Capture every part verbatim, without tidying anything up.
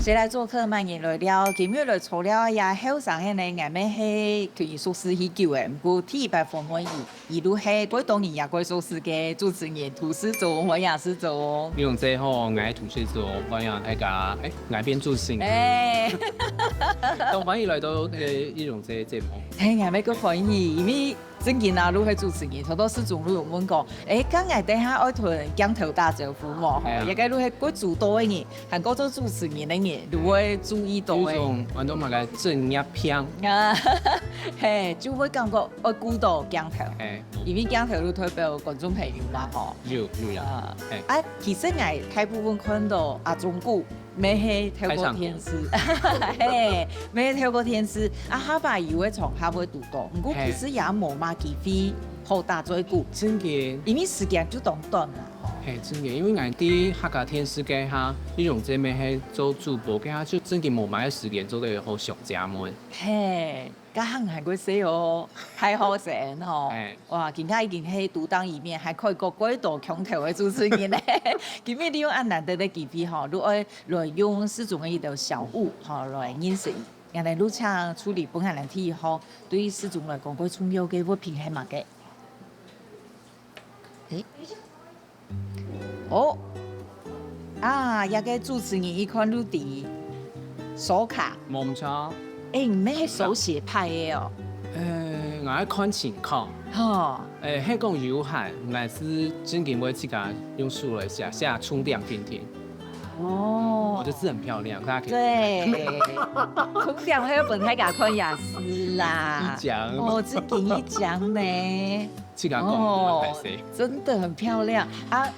接下來做客，麼人來尞？今日來坐尞這後生个呢，𠊎乜係同佢熟事已久个，毋過第一擺訪問佢，佢就係蓋多人也蓋熟事个主持人涂世宗，歡迎世宗。玉榮姐好，𠊎係涂世宗，歡迎大家，欸，𠊎變主持人。欸，當歡迎來到，呃，玉榮姐个節目。係，𠊎乜蓋歡喜，因為 正經啊，就係主持人，頭到世宗就有問講，欸，該𠊎等下愛同鏡頭打招呼無？吼，係啊。這个就係蓋主動个人，還過做主持人个人，就會注意到个。有種，安到麼个職業病。啊，係，就會感覺愛顧到鏡頭，係。因為鏡頭就代表觀眾朋友嘛，吼。有，有啊。啊，係。啊，其實𠊎大部分看到阿忠牯， 乜係透過電視，係，乜係透過電視，啊，下擺有个場合會堵到，毋過其實也無麼機會好打嘴鼓，正經。因為時間就當短啦，吼。係，正經，因為𠊎在客家電視該下，玉榮姐乜係做主播，該下就正經無麼个時間做得好上節目。係，該下還過細哦，還後生吼。係。 哇，今下已經係獨當一面，還開過蓋多腔調个主持人呢。今日利用恁難得个機會吼，就愛來用世宗个一條小物吼來認識佢。𠊎等就請助理分𠊎等第一號對世宗來講蓋重要个物品係麼个？欸？ 哦，啊，這个主持人一看就知，手卡。無毋著。欸，你乜係手寫派个哦？呃，𠊎愛看情況。吼。欸，係講有閒，𠊎係正經會自家用手來寫，寫重點定定。哦。我的字很漂亮，大家可以。對，重點還有分大家看也是啦。一張。哦，這緊一張呢。 自家講，哦，歹勢。真的很漂亮啊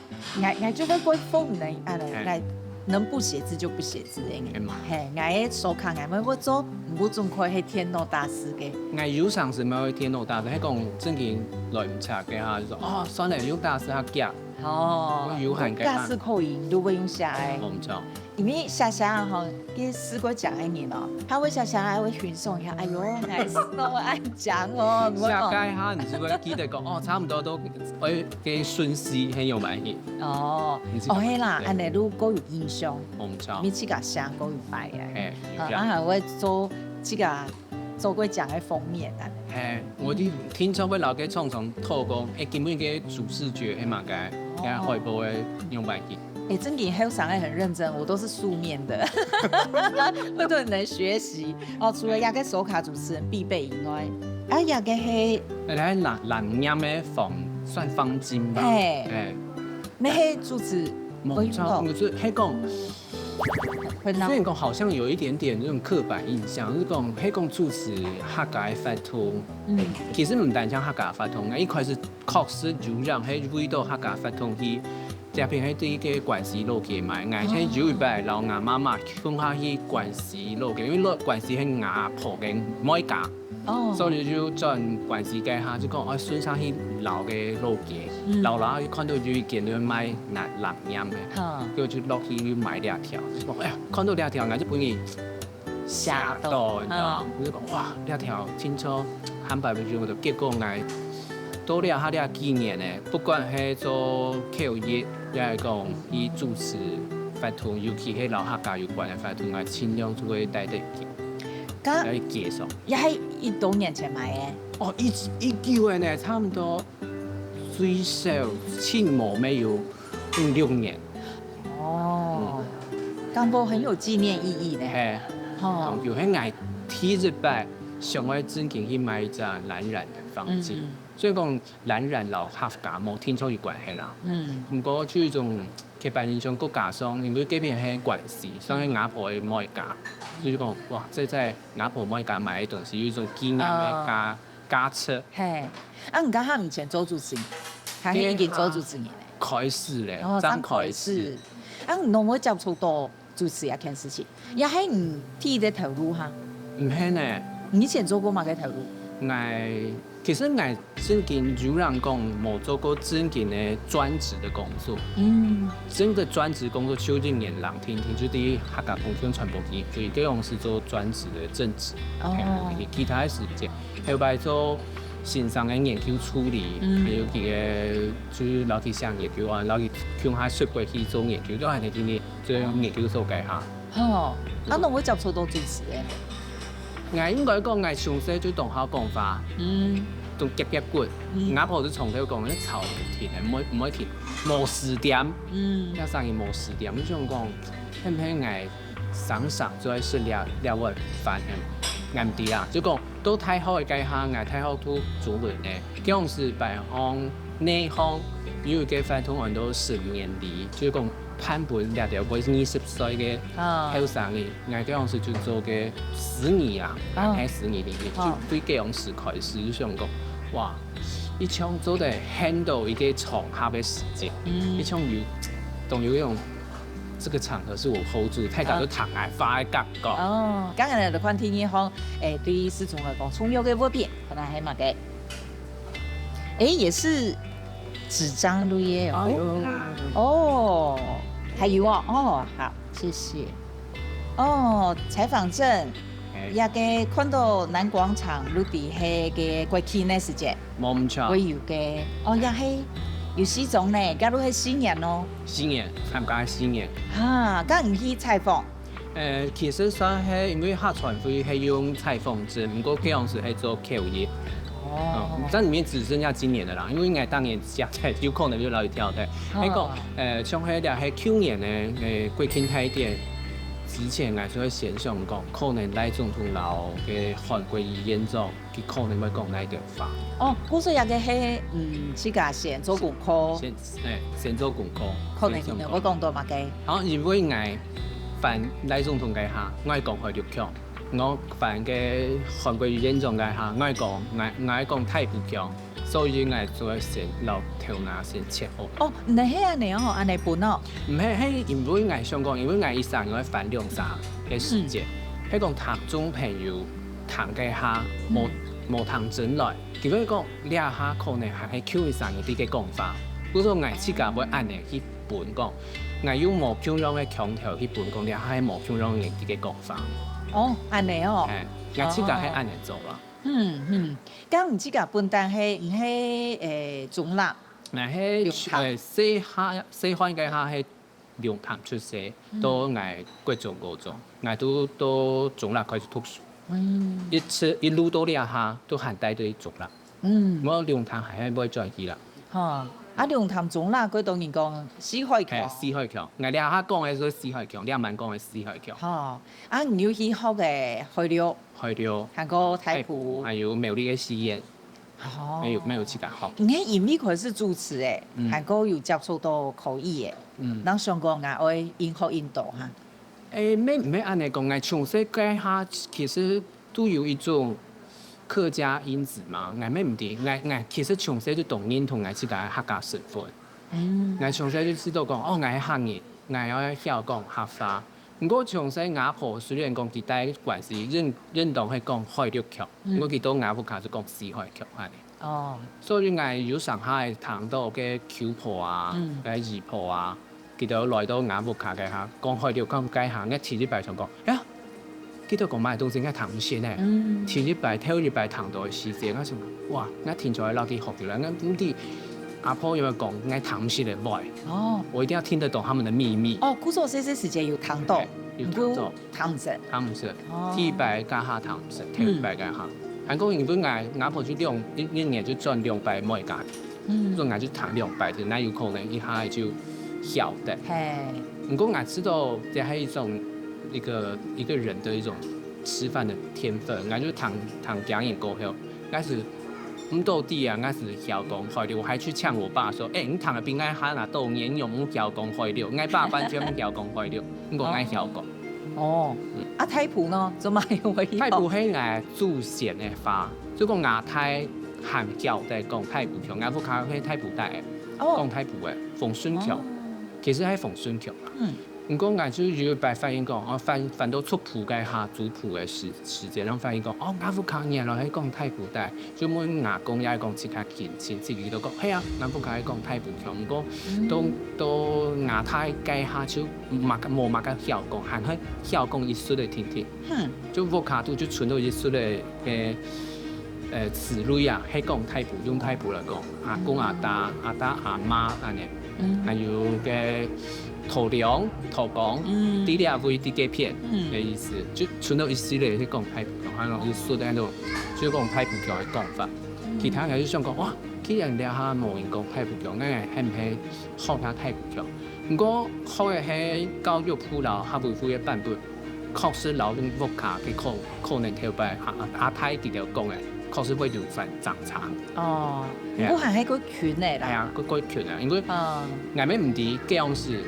！𠊎，𠊎就會怪風呢，啊，來，欸。來，能不寫字就不寫字个。係嘛？係，𠊎个手卡𠊎乜會做，毋過總歸係電腦打字个。𠊎有常時乜會電腦打字，係講正經來毋切个哈，就說，哦，算了，用打字較遽。哦，我有閒个啊。打字可以，就會用寫个。無毋著。 因為寫寫啊吼，佢係蓋靚个人哦，佢會寫寫啊，會欣賞一下，哎喲，𠊎係恁靚哦，寫該下，你就會記得講，哦，差毋多都，欸，个順序很有滿意。哦，你自家哦，係啦，對。恁呢就較有印象，無毋著。你自家寫較有擺啊。係，啊，有影。啊，還會做自家 做過靚个封面啊。係，𠊎就聽說會摎該廠商討講，欸，今晡日个主視覺係麼个，哦。該海報个樣板去。欸，正經後生个很認真，我都是書面的，我都很能學習。哦，除了這个手卡主持人必備以外，啊，這个係，欸，藍，藍染个方，算方巾吧。係。係。乜係主持，無錯，我用過。我就，係講， 很難。雖然講好像有一點點那種刻板印象，就是講，係講主持客家个法通。嗯。其實毋單淨客家法通，一開始確實有人係為到客家法通去，這片係對个關西老街買。𠊎係有一擺摎𠊎媽媽共下去關西老街，因為老，關西係𠊎婆个妹家。 哦。所以就轉關西該下，就講，哎，順續去老个老街，嗯。老老去看到有一間就賣藍，藍染个，哈。就，就落去買這條，就講，哎呀，看到這條，𠊎就分佢嚇到，嚇到，你知道嗎？嗯。我就講，哇，這條清楚，坦白講，我就結果𠊎到這下這幾年呢，不管係做口譯，也係講以主持活動，尤其係摎客家有關个活動，𠊎盡量就會帶得去。 該來介紹。也係一多年前買个。哦，一，一久个呢，差不多最少起碼乜有五六年。哦，嗯。感覺很有紀念意義呢。係，吼。當久，係𠊎第一擺想愛正經去買一隻藍染个方巾。嗯，嗯。雖然講藍染摎客家無定著有關係啦。嗯。毋過就一種 刻板印象，再加上因為該片係關西，算係𠊎婆个妹家，所以講，哇，這在𠊎婆妹家買个東西，有一種紀念个價，哦。價值。係，啊，你講佢以前做主持人，佢已經做主持人了。開始咧，哦，正開始。正開始。啊，你有無接觸到主持這件事情？也係你第一个頭路哈？毋係呢。你以前做過麼个頭路？𠊎 其實𠊎正經有人講無做過正經个專職个工作。嗯。真个專職工作就一年零定定，就在客家通訊傳播協會，這種係做專職个正職。哦。係，其他个時間，後擺做先生个研究助理，嗯。還有佢个，就係摎佢寫研究啊，摎佢共下出國去做研究，就恁樣定定，做研究所該下。哦，啊，仰會接觸到主持个？𠊎應該講，𠊎從細就當好講話，嗯，當夾夾骨。嗯吾婆就從頭講，你吵毋停个，毋會毋會停，無時點。嗯，這聲音無時點，就想講，係毋係𠊎生成就愛食這這碗飯，係毋知啊。就講到大學个該下，𠊎大學讀中文个，該時擺項內行有一個活動安到十年禮，就講頒分這條過二十歲个啊後生人，𠊎該時就做个司儀啊，啊係司儀禮，啊就對該時開始就想講，哇，一場做得handle一個場合个時間，嗯一場有，當有一種這個場合是我hold住，大家都談愛話个感覺。哦，剛才个看電影吼，誒，對思聰來講，重要个物品可能還蠻个，誒，也是紙張類个啊哦。有，哦，還有哦，哦，好，謝謝。哦，採訪證，哎，也个看到南廣場綠地係个國慶个時節，無毋著會。有个，哦，也係有四張呢，假如係新年哦。新年，參加新年。哈，敢毋去採訪？呃，其實算係因為客船會係用採訪證，毋過該樣時係做口譯。哦嗯，，但裡面只剩下今年的啦，因為應該當年加起來有可能就老一條的。哦那個，呃，像係這係舊年的，呃，國慶大典之前，𠊎就會先想講，可能賴總統摎个韓國瑜院長，佢可能會講哪一段話。哦，故所也个係，嗯，自家先做功課，先，哎，先做功課。可能佢會講到麼个。好，因為𠊎翻賴總統該下，𠊎講海陸腔；𠊎翻个韓國瑜院長該下，𠊎講，𠊎，𠊎講大埔腔，所以𠊎就會先摎頭那先切好。哦，你係恁呢哦，恁呢分哦。毋係，係因為𠊎想講，因為𠊎一生愛翻兩三个時節，係講聽眾朋友聽該下，無，無聽真來，佢會講這下可能還係舊一生一啲个講法，故所𠊎自家會恁呢去分講，𠊎用無共樣个腔調去分講，這下係無共樣个一個講法。哦，恁呢哦。哎，𠊎自家係恁呢做啦。嗯嗯，敢毋自家本旦係，毋係，誒，中壢。𠊎係，龍潭呃，細下，細漢該下係龍潭出世，到𠊎國中、高中，𠊎都到中壢開始讀書。嗯一直，一路到這下，都還戴在中壢。嗯，無龍潭還係會轉去啦。哈，啊，龍潭中壢，過多人講四海係，橋。四海橋。𠊎這下講个係四海橋，這滿講个四海橋。哈，啊，你有去學个海陸，海陸、還過大埔。還有苗栗个四縣，哦還有，還有自家學。你係因為開始主持誒，嗯還過有接觸到口譯誒，嗯。人想講啊，愛應學應到哈。誒，毋係，毋係恁呢講，𠊎從細該下其實都有一種客家因子嘛，𠊎乜毋知，𠊎，𠊎其實從細就當認同𠊎自家个客家身份。嗯，𠊎從細就知道講，哦，𠊎係客人，𠊎愛曉講客話。毋過從細吾婆雖然講佢戴關西，認，認同係講海陸腔，毋過佢到吾屋下就講四海腔恁呢。哦，所以𠊎有成下會聽到个舅婆啊，嗯个姨婆啊，佢兜來到吾屋下該下，講海陸腔該下，𠊎第一擺想講，呀，佢兜講麼个東西，𠊎聽毋識呢。嗯第一擺、頭一擺聽到个時節，𠊎想，哇，𠊎聽出來摎佢學起來，𠊎毋知阿婆有講𠊎聽毋識个話，哦我一定要聽得懂他們的秘密。哦，故所細細時節有聽到，有聽到毋過聽毋識。聽毋識，哦第一擺該下聽毋識，頭一擺該下。還講因為𠊎，吾婆就兩，一，一年就轉兩擺妹家，嗯所以𠊎就聽兩擺，就哪有可能一下就曉得。嘿，毋過𠊎知道這係一種，一個，一個人的一種吃飯的天分，𠊎就聽，聽幾年過後，𠊎係毋到底啊，𠊎係曉講海陸，我還去嗆我爸說，哎，你聽个比𠊎還啊多年，你又毋曉講海陸，𠊎爸完全毋曉講海陸，毋過𠊎曉講。哦，啊，大埔呢，做麼个會曉？大埔係𠊎祖先个話，所以講吾大還曉得講大埔腔，吾屋下係大埔底个，講哦，大埔个，豐順腔哦，其實係豐順腔啦。嗯毋過𠊎就有一擺發現講，哦，翻，翻到族譜該下，族譜个時，時節，然後發現講，哦，吾屋下原來係講大埔底，就問吾公也係講自家親，親戚，佢都講，係啊，吾屋下係講大埔腔，毋過到，到吾大該下就無麼个，無麼个曉講，還係曉講一息仔定定。哼，就屋下肚就賰到一息仔个，个，呃，子女啊，係講大埔，用大埔來講，阿公阿爸、阿爸阿媽恁呢。還有个頭龍、頭公，嗯底下位底个片嗯个意思，就全部一系列去講大埔腔，還有就說的那種，就講大埔腔个講法。其他人就想講，哇，既然這下無人講大埔腔，該係毋係學下大埔腔？毋過學个係教育部啦，客委會个版本，確實摎屋下个可可能頭擺阿阿太佢兜講个，確實會有反相差。哦，係啊毋過還係較近个啦。係啊，較較近啊，因為嗯，𠊎乜毋知該樣係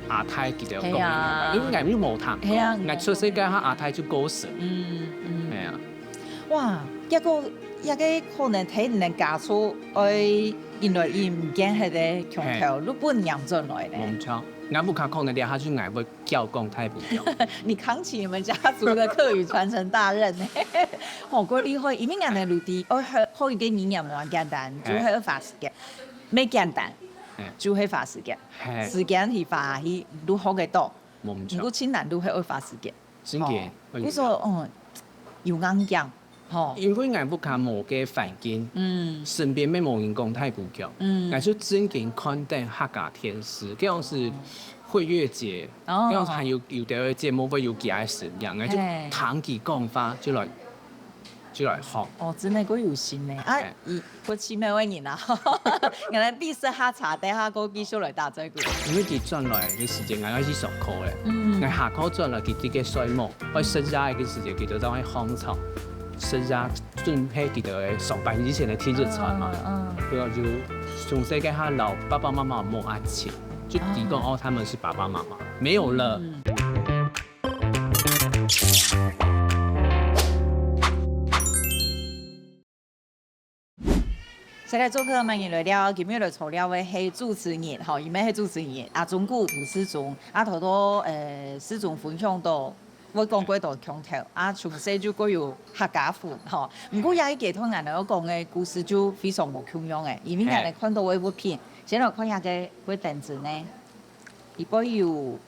阿太佢兜講个，係啊因為𠊎又無聽過。係啊𠊎出世該下阿太就過身。嗯嗯，係啊，哇，這個這個可能係你个家族愛引來佢毋見忒个腔頭，日本人轉來呢。無錯。𠊎屋下可能這下就𠊎會叫講大埔腔。你扛起你們家族的客語傳承大任呢，好，過厲害！因為𠊎等內地愛學學一個語言無簡單，就係愛花時間，無簡單哎，就係花時間，係，時間去花去，你學得到，無錯，毋過盡難都係愛花時間。真个。我說，嗯，有硬頸，吼，因為𠊎屋下無个環境，嗯身邊乜無人講大埔腔，嗯𠊎就正經看等客家電視，該樣係惠月姐，哦該樣還有有个節目會有佢个聲音，𠊎就嘿聽佢講話就來就來學。哦，真个過有心呢。啊哎，佢過奇妙个人啊，原來歷史下查，等下過繼續來打嘴鼓。因為佢轉來个時間，𠊎愛去上課咧。嗯𠊎下課轉來，佢自己睡目，愛食夜个時間，佢就正會䟘床，食夜準備佢个上班以前个第一餐嘛。嗯然後就從細个下摎爸爸媽媽無恁親，就知講哦，他們是爸爸媽媽，沒有了。嗯。大家做客，歡迎來尞。今日來坐尞个係主持人，吼，佢乜係主持人，阿忠牯，吳世忠，啊，頭到呃，世忠分享到會講幾多腔頭，啊，從細就過有客家魂，吼。毋過也一個同人來講个故事就非常無共樣个，因為人來看到个物品，先來看一下个个等子呢，裡背有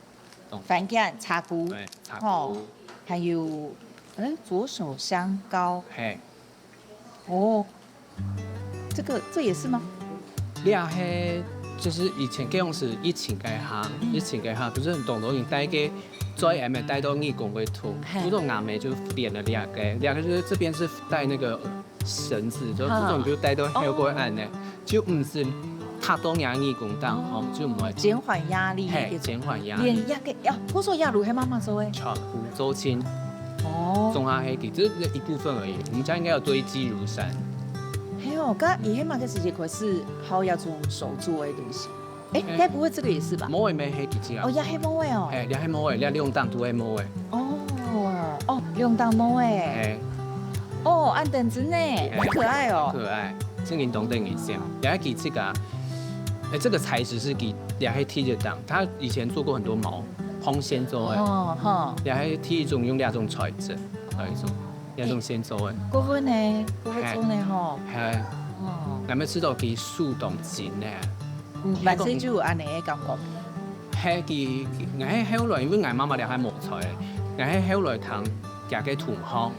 番茄、茶菇，對，茶吼菇，還有，哎，左手香膏，嘿。哦，這個這也是嗎？這係就是以前，該種係疫情該下，疫情該下，不是很多人帶个，最後面帶到義工會塗，嘿不過𠊎姆就編了兩個，兩個就是這邊是帶那個繩子，就這種就帶到後背岸呢，就毋使太多人義工當吼，就毋會減緩壓力，嘿，那種。減緩壓力。連壓个，啊，不是壓力，係媽媽做个。全部做清，哦，種下黑底，這是一部分而已。我們家應該有堆積如山。係哦，該以前嘛，該時節開始，還有這種手做个東西。哎，該不會這個也是吧？無个咩黑底啊哦，？也係無个哦。哎，你還無个，你兩檔都係無个。哦，哦，兩檔無个。哎，哦，恁等真呢，好可愛哦。可愛，這個東等一下，你還可以這個啊。哎，這個材質是給，你還可以貼著檔。他以前做過很多毛，紅線做的，哦，哈，你還可以貼一種用兩種材質，還有一種兩種線做的。過分呢，過分做呢吼。哎，哦，咱們知道佢手動緊呢。嗯，本身就有恁呢个感覺。係佢，𠊎係後來，因為𠊎媽媽了還無在，𠊎係後來聽佢个同學，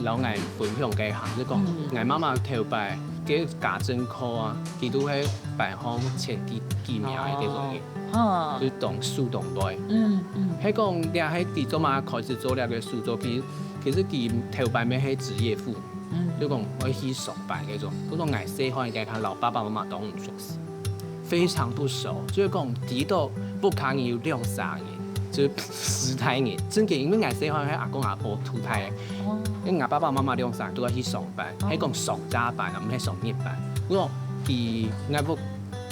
然後𠊎分享个行，就講嗯，𠊎媽媽頭擺个家政課啊，佢都係排行前幾幾名个這種人，哦，就動手動背。嗯嗯，係講，你係在做麼開始做這個手作，其實其實佢頭擺乜係職業婦，嗯就講愛去上班該種。不過𠊎細漢該下摎爸爸媽媽當毋熟悉，非常不熟，就係講知道屋下人有兩儕人，就係四代人。真个，因為𠊎細漢係阿公阿婆渡大个，哦，因為𠊎爸爸媽媽兩儕都愛去上班，哦係講上夜班啊，毋係上日班。不過佢𠊎屋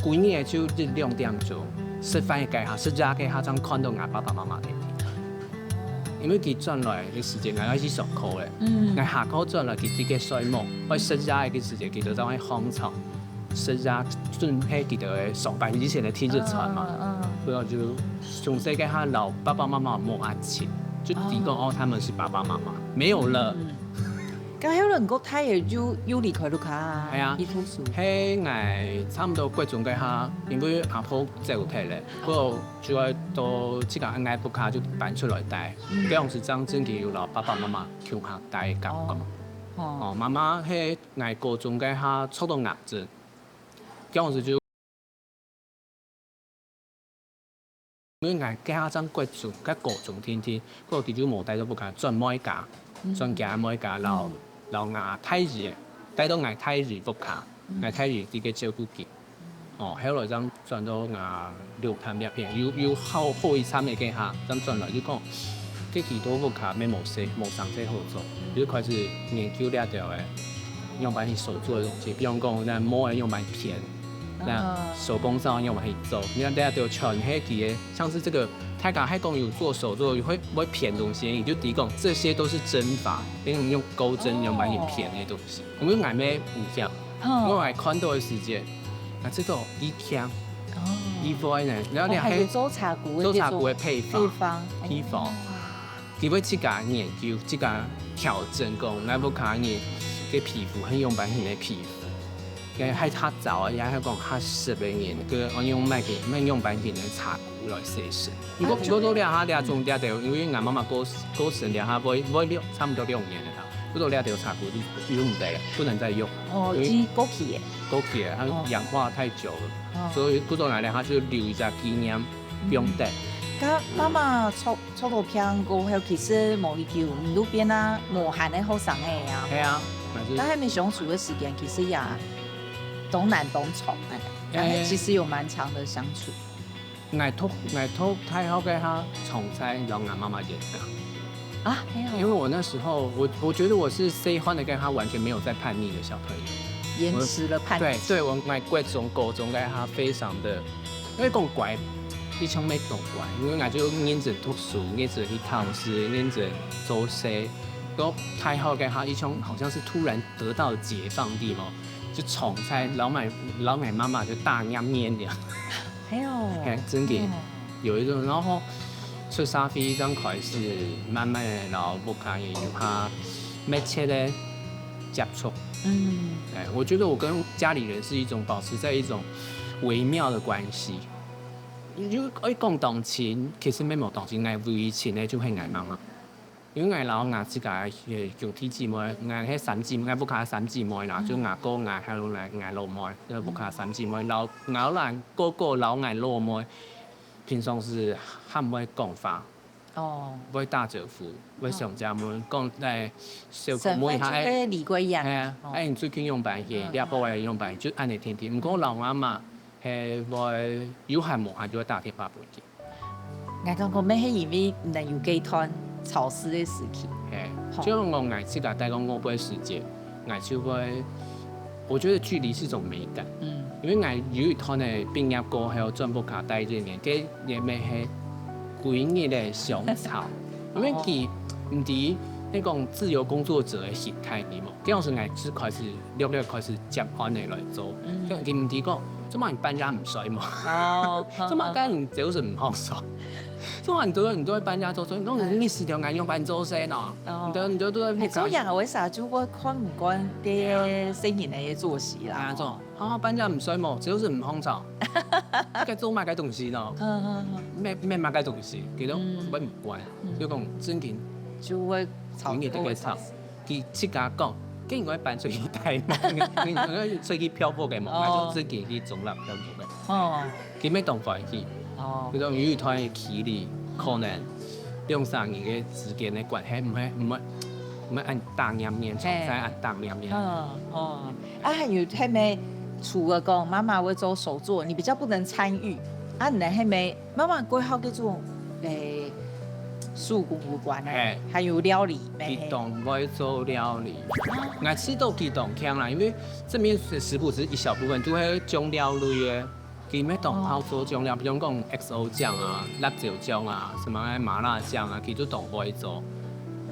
歸日就一兩點鐘，食飯該下，食夜該下，正看到𠊎爸爸媽媽个。因為佢轉來个時間，𠊎愛去上課咧。嗯𠊎下課轉來，佢自己睡目，愛食夜个時間，佢就正會䟘床，食夜準備佢就會上班以前个第一餐嘛。嗯然後就從細个下摎爸爸媽媽無恁親，就知講哦，他們是爸爸媽媽，沒有了。嗯，該後來你个太爺就又離開屋下啊，係啊去讀書。係𠊎差毋多國中該下，因為阿婆走忒咧，過後就愛到自家个屋下就搬出來戴，嗯該樣時正正經有摎爸爸媽媽共下戴个感覺。哦，哦，媽媽係𠊎高中該下著到癌症，該樣時就因為𠊎該下正國中，該高中定定，該佢就無帶到屋下，轉妹家，轉厥妹家，摎，摎吾大姨，帶到吾大姨屋下，吾大姨在該照顧佢。哦，後來正轉到吾龍潭這片，有，有好，好一站个該下，正轉來就講，該佢到屋下乜無事，無生事好做，就開始研究這兜个，樣般去手做个東西，比方講，該毛个樣般編，該手工皂樣般去做，你看這兜全係佢个，像是這個，大家還講有做手作，有會，會編東西，你就知講，這些都是針法，用，用鉤針樣般去編个東西。因為𠊎乜毋曉，我還看到个時節，啊，這個一槍，一波呢，然後你還哦，還有做茶壺个做茶這種壺个配方，配方，配方。佢會自家研究，自家調整講，𠊎屋下人个皮膚係樣般形个皮膚，也係較燥啊，也係講較濕个人，个愛用麼个，愛用般形个茶壺來洗身。不過，不過到這下這種這兜，因為𠊎媽媽過，過身這下，會，會六，差不多六年了啦。不過這兜茶壺就用毋得了，不能再用。哦，因為已經過期了。過期了，它哦氧化太久了，哦所以不過來了，它就留一下紀念，不用帶。該媽媽著，著到病過後，其實無幾久，你都變啊無閒个後生个呀。係啊，還是但還沒相處的時間，其實也當難當長哎，但是其實有蠻長的相處。 𠊎讀，𠊎讀大學个下，從在摎𠊎媽媽冤家。啊，沒有，因為我那時候，我，我覺得我是細漢个該下完全沒有在叛逆的小朋友。延遲了叛逆。對，對，我，𠊎國中、高中个下非常的，因為講乖，一向沒講乖，因為𠊎就認真讀書，認真去考試，認真做事。然後大學个下，一向好像是突然得到解放的嘛，就從在摎𠊎，摎𠊎媽媽就大念念的。哎呦，哎，真的嗯有一種，然後出社會正開始慢慢的，然後不可以有他密切的接觸。嗯，哎，我覺得我跟家裡人是一種保持在一種微妙的關係。就愛講當親，其實沒有當親，𠊎唯一親的就係𠊎媽媽。因為𠊎摎𠊎自家个兄弟姊妹，𠊎係三姊妹，𠊎屋下三姊妹啦，就𠊎哥、𠊎還有𠊎，𠊎老妹，就屋下三姊妹，摎，摎𠊎哥哥摎𠊎老妹，平常時還毋會講話，哦，會打招呼，會上家門，講來小可身份就問一下，哎，係李貴陽。哎呀，哦哎，你最近用白去，嗯你阿婆也用白，就恁樣天天。毋過摎𠊎媽，係會有閒無閒就會打電話分佢。 𠊎感覺乜係因為毋能有這段潮濕个時期。嘿，好就像我，𠊎自家帶講外背時節，𠊎就會，我覺得距離是一種美感。嗯，因為𠊎有一段个畢業過後轉屋下待一年，該年乜係歸日个相吵，因為佢毋知該種自由工作者个心態，你無？該時𠊎就開始略略開始接案个來做，嗯佢毋知講，做麼你半夜毋睡無？哦，做麼該你朝晨毋好睡？ 做麼你都你都會半夜做，所以講你死掉，𠊎用半做事喏。哦你都你都都在你做人為啥就會看毋慣个細人个作息啦？啊，做，好好半夜毋睡無，朝晨毋好吵。該做麼个東西喏？嗯嗯嗯，咩咩麼个東西，佢都嗯會毋慣，嗯就講真經，就會吵永遠都會吵。佢自家講，跟你會搬出去待嘛，你你會出去漂泊个嘛，哦就自己去中立漂泊个。哦佢乜當歡喜。哦這，種有一段个距離，可能兩三年个之間个關係，毋會毋會毋會恁打黏黏，從在恁打黏黏。嗯哦，啊還有係無？除了講媽媽會做手作，你比較不能參與，啊你還有無？媽媽過後該種誒手工有關个哎，還有料理，佢當會做料理，𠊎知道佢當強啦，因為這邊食食譜只是一小部分，就係醬料類个。 佢乜當好做醬料，比如講X O醬啊、辣椒醬啊、什麼麻辣醬啊，佢就當會做。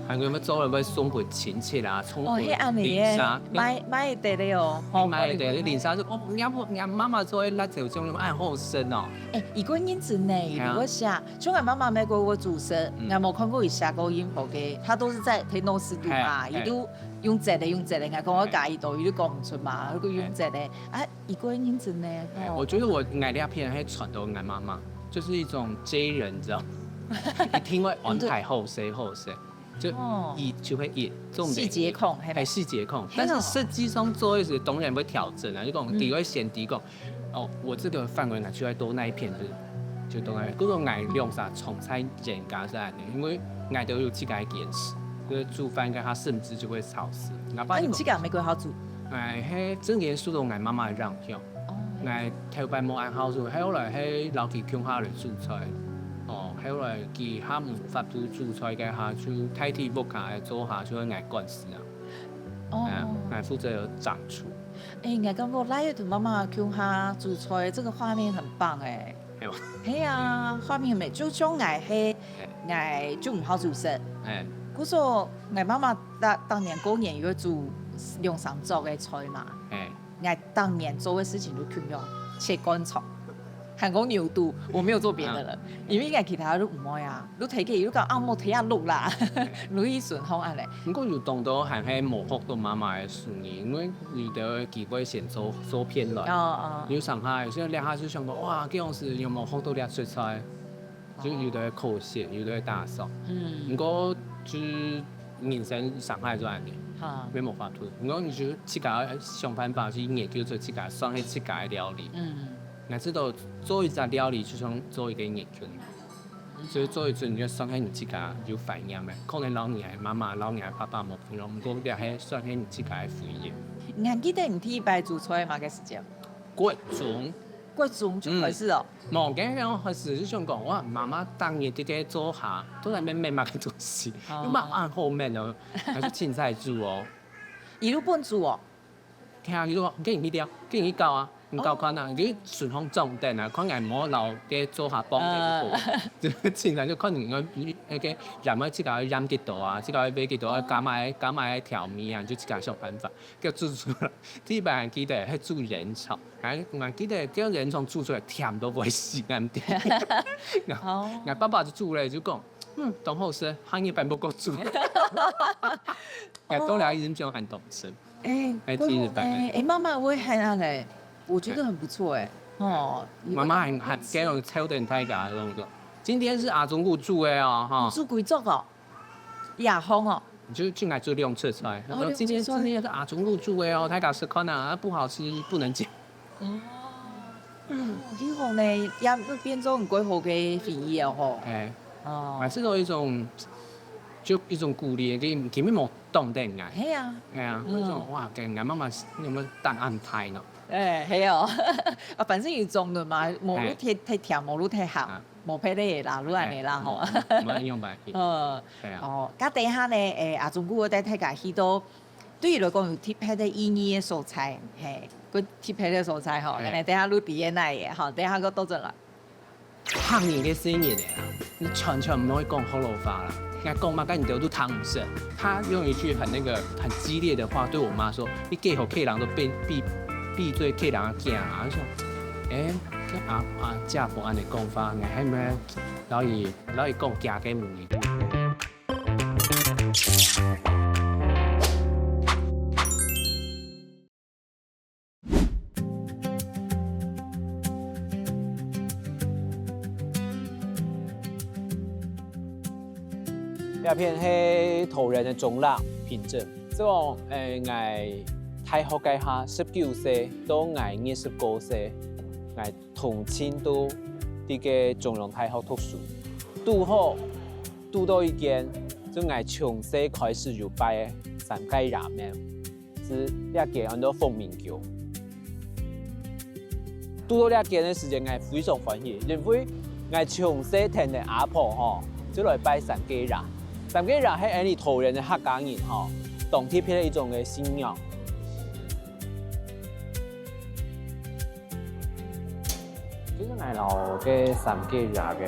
還有乜做了會送分親戚啊，送分哦，係恁樣鄰舍个，。買買得了哦，吼買得，鄰舍就哦，人家人家媽媽做的辣椒醬，哎，好好食哦。誒，一個人真呢，係啊如果寫，像𠊎媽媽乜過會煮食，嗯𠊎無看過佢寫過任何个，他都是在天農食堂嘛，係佢都用煎个用煎个，𠊎講我家己都，佢都講毋出嘛，佢用煎个，啊，一個人真呢，哦哎，我覺得我𠊎這片還傳到𠊎媽媽，就是一種J人，你知道嗎？一定會安排好勢好勢，就哦一就會一，重點細節控，係哎，吧？細節控係哦。但是實際上做的時候，當然會調整啊，就講嗯你會先提供，哦，我這個範圍拿出來多那一片，就是就當然，故所𠊎兩儕從細人家係恁樣，因為𠊎兜有自家个堅持，就是煮飯該下甚至就會吵死。𠊎爸就講，啊，你自家也會好煮？哎，係，正經受到𠊎媽媽个影響。哦。𠊎頭擺無恁好煮，後來係摎佢共下來煮菜。哦，後來佢較無法度煮菜該下，就代替屋下个做下，就係𠊎管事啊。哦。哎，𠊎負責掌廚。哎，𠊎感覺來同媽媽共下煮菜，這個畫面很棒哎。 係無？係啊，畫面美，就像𠊎係，哎。𠊎就毋好煮食。哎。故所，𠊎媽媽當，當年過年有煮兩三桌个菜嘛。哎。𠊎當年做个事情就共樣，切灌腸，還有牛肚，我沒有做別的了，啊。因為𠊎其他都毋會啊。你睇佢，你講啊，莫睇啊，錄啦，哎。你去順風恁呢。 毋過有當多還係無學到媽媽个手藝，因為有兜个機會先做，做騙卵。哦，哦。有上下，有些人兩下就想講，哇，這樣子有無學到這出菜？就有兜个可惜，有兜个打爽。嗯。毋過就是人生上下就恁樣，哈。也無法度。毋過你就自家想辦法去研究出自家，算係自家个料理。嗯。𠊎知道做一隻料理，就像做一個研究。 所以做一陣你就算係你自家有懷念个，可能摎你个媽媽、摎你个爸爸無朋友，毋過這係算係你自家个回憶。你還記得你第一擺煮菜嘛个時間？國中。國中就開始哦。嗯。無，該个開始就想講，哇，媽媽當日在該做下，都在那邊燜麼个東西，哦。又嘛恁好燜哦，還係青菜煮哦。一路分煮哦。 聽佢講，叫你去了，叫你去搞啊，你搞看啊，哦。你順風掌等啊，看𠊎無摎該做下幫个好，嗯。就經常就看你个，該个鹽愛自家鹽幾多啊，自家愛買幾多，哦。加麼个，加麼个調味啊，就自家想辦法，叫煮出來。第一擺還記得係煮煙腸，還，還記得叫煙腸煮出來甜到會死恁樣。哦。𠊎爸爸就煮了，就講，嗯，當好食，下一擺莫過煮。𠊎到了已經變很懂事。 哎，哎，第一擺。哎，哎，媽媽會喊恁呢，我覺得很不錯哎。哦，媽媽還，還這樣挑等大家，這樣說，今天是阿忠牯煮的哦，哈。煮幾桌哦？也烘哦。你就進來做兩出菜，哦，然後今天，兩出菜。今天是阿忠牯煮的哦，大家試看啊，不好吃不能講。哦。嗯，很好呢，也變做很過好个回憶哦，吼。哎，哦。還係有一種，就一種鼓勵，佢，佢們無 當等𠊎。係啊。係啊，嗯。該種，哇，該𠊎媽媽有無當安排呢？哎，係哦。啊，反正有中了嘛，無路忒，哎。忒甜，無路忒鹹，啊。無別个啦，就恁呢啦，吼。哎，無，無，無用吧。嗯。係啊。哦，該等一下呢，哎，阿忠牯帶大家去到，對佢來講有特別个意義个所在，嘿，个特別个所在吼，哎。該等一下就知哪位个，吼，等一下再倒轉來。 客人个細人仔啊，你全全毋好講學老話啦。𠊎講麼个你兜都聽毋識。他用一句很那個很激烈的話對我媽說：「你嫁予客人都閉閉閉嘴客人个囝啊！」我說：「哎，阿阿姐無恁呢講話，𠊎還毋係摎佢摎佢講厥个母語。」 這片係桃園个中壢平鎮。這个，欸，𠊎大學該下，十九歲到𠊎二十過歲，𠊎通勤都在該中央大學讀書。堵好，堵到一間，就𠊎從細開始有拜个三界拉麵。 係這間安到鳳鳴宮。堵到這間个時節，𠊎非常歡喜，因為𠊎從細聽个阿婆吼，就來拜三界拉。三界拉係𠊎俚桃園个客家人吼，當特別个一種个信仰。 其實𠊎摎該三界拉个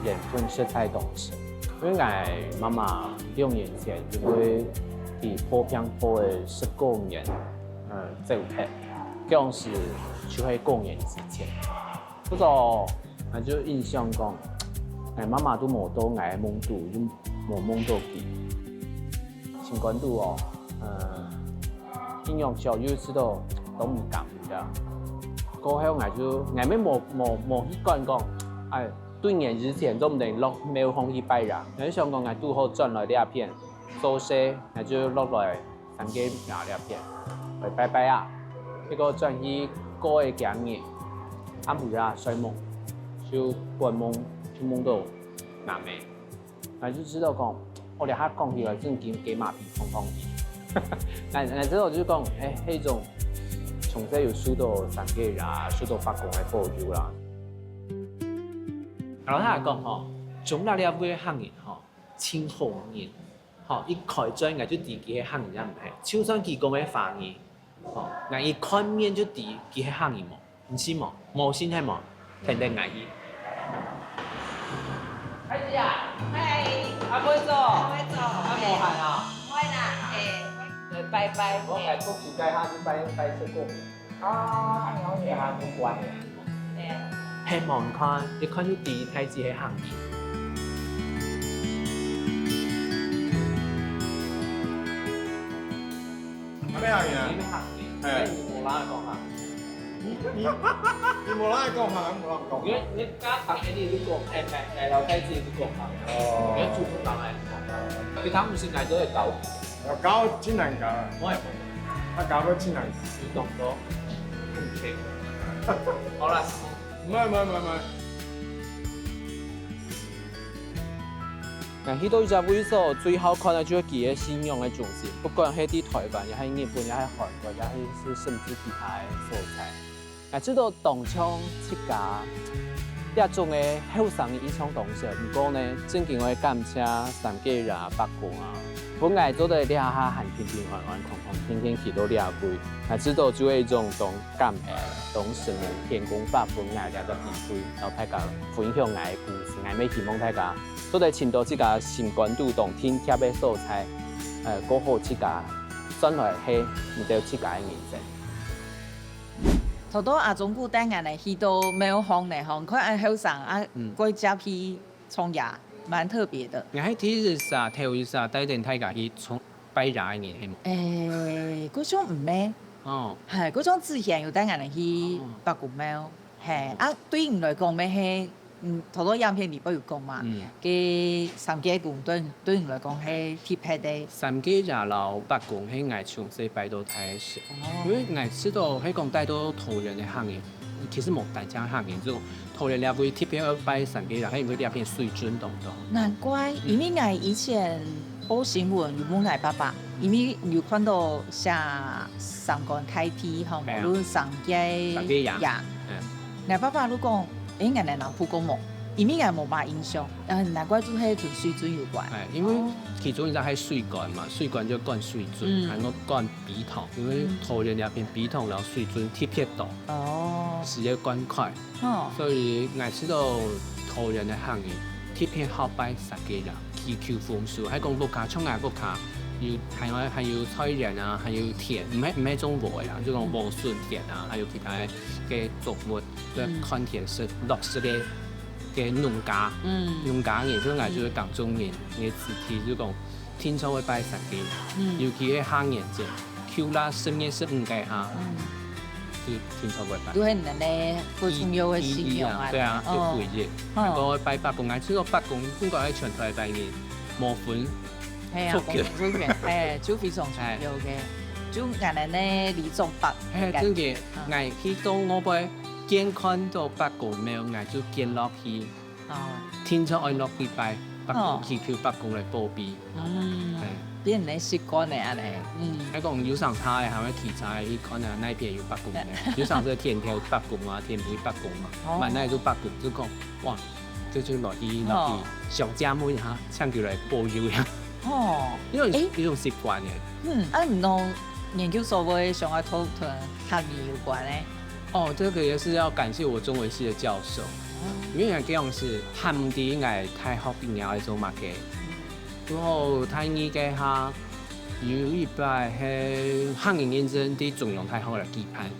緣分實在當深，因為𠊎媽媽兩年前因為佢破病破了十過年，呃，走忒，當時就係過年之前。不過，𠊎就印象講，𠊎媽媽都無到𠊎个夢肚，就無夢到佢。 心肝肚哦，呃，印象上又試著當毋甘个。過後𠊎就，𠊎乜無，無，無去管講，哎，對年之前做毋得落廟方去拜啦。𠊎就想講𠊎堵好轉來這片，做事，𠊎就落來三界拉這片，來拜拜啊。結果轉去過个幾日，暗晡夜睡目，就發夢，就夢到𠊎姆，𠊎就知道講，𠊎這下講起來正經雞嫲皮碰碰皮。𠊎𠊎知道就係講，欸，該種從細有受到三姐啊，受到伯公个保佑啦。老實講吼，中壢這位个客人吼，真好人，吼，一開嘴𠊎就知佢係客人也毋係，就算佢講个華語，吼，𠊎一看面就知佢係客人無。 毋信無？無信係無？跈等𠊎去。孩子啊，嗨，阿妹做，阿妹做，阿妹好啊，會啦，欸，來拜拜，我來恭喜大家去拜拜吃过。啊，你好，你好，不管了。对啊。係無？你看，一看就知大姊係客人。阿妹客人啊？你係客人，嘿。你無啦講客人。 你你你無人愛講客，無人講。你你家堂个你就講，哎，哎，老太子就講客。哦。你祖宗人來。佢當時來都會搞。要搞真難搞啊。我也不懂。他搞到真難搞。你懂不？OK。好了。沒沒沒沒。 𠊎去到一隻位所，最好看个就係佢个信仰个中心，不管係在臺灣，也係日本，也係韓國，也係甚至其他个所在。𠊎知道當像自家這種个後生人一樣當少，毋過呢，正經愛感謝三姐啊、伯公啊，分𠊎做得這下還平平安安、康康健健去到這位。𠊎知道就係一種當感恩、當神个天公伯分𠊎這個機會，摎大家分享𠊎个故事。𠊎乜希望大家 做得尋到自家心肝肚當定貼个所在，呃，過好自家，算來係你兜自家个人生。頭到阿忠牯帶𠊎等去到廟方呢，吼，你看恁後生啊，嗯。過接去唱耶，蠻特別个。你係第一儕、頭一儕帶等大家去唱拜耶个人係無？欸，該種毋係。哦。係，該種之前有帶𠊎等去哦。伯公廟，係，啊，對你來講，乜係 嗯，頭到影片裡背有講嘛，嗯。該三姐公對對你來講係特別个。三姐爺摎伯公係𠊎從細拜到大个時，哦。因為𠊎知道係講帶到桃園个客人，其實無單淨客人，就桃園這位特別愛拜三姐爺，係因為這片水圳當多。難怪，嗯。因為𠊎以前報新聞有問𠊎爸爸，因為有看到寫三官大帝吼，哎呀。無論三姐三姐爺。爺。嗯。 𠊎爸爸就講，欸，𠊎來南部過無？因為𠊎無麼印象，呃，難怪就係同水圳有關。哎，因為哦。其中一隻係水官嘛，水官就管水圳，嗯。還有管陂塘，因為嗯。桃園這片陂塘摎水圳特別多，哦。係个灌溉，哦。所以𠊎知道桃園个客人特別好拜三姐爺，祈求豐收，還講屋下，像𠊎屋下有，還有，還有菜園啊，還有田，毋係，毋係種禾个啦，就講禾筍田啊，還有其他个 个作物，就嗯。看田食，落實个，个農家，嗯。農家人，就𠊎就係耕種人，个子弟就講，定著會拜三姐，嗯。尤其係下年節，舊曆十月十五該下，嗯。就定著會拜。都係恁樣个，好重要个信仰啊。意義啊，對啊，哦。就回憶。哦。還過拜伯公，𠊎知道伯公，不管係全臺灣人，無分係啊，族群。無分族群，哎，就非常重要个。哎。就𠊎等呢，李宗伯。哎，真个，嗯。𠊎去到外背 見看到伯公廟，𠊎就見落去，哦。定著愛落去拜，伯公，哦。祈求伯公來保庇。嗯，哎。變成習慣了恁樣。嗯。還講有成下个，還會騎車去看啊，哪片有伯公廟，有成係田頭伯公啊，田尾伯公嘛，哦。滿哪就伯公，就講，哇，就就落去，落去，哦。想借問一下，請佢來保佑一下。哦。因為，欸。一種習慣个。嗯，啊，毋通研究所會想要同，同客語有關个？ 哦，這個也是要感謝我中文系的教授，哦。因為佢講係，還毋知𠊎大學畢業愛做麼个。然後大二該下，有一擺係客語認證在中央大學來舉辦，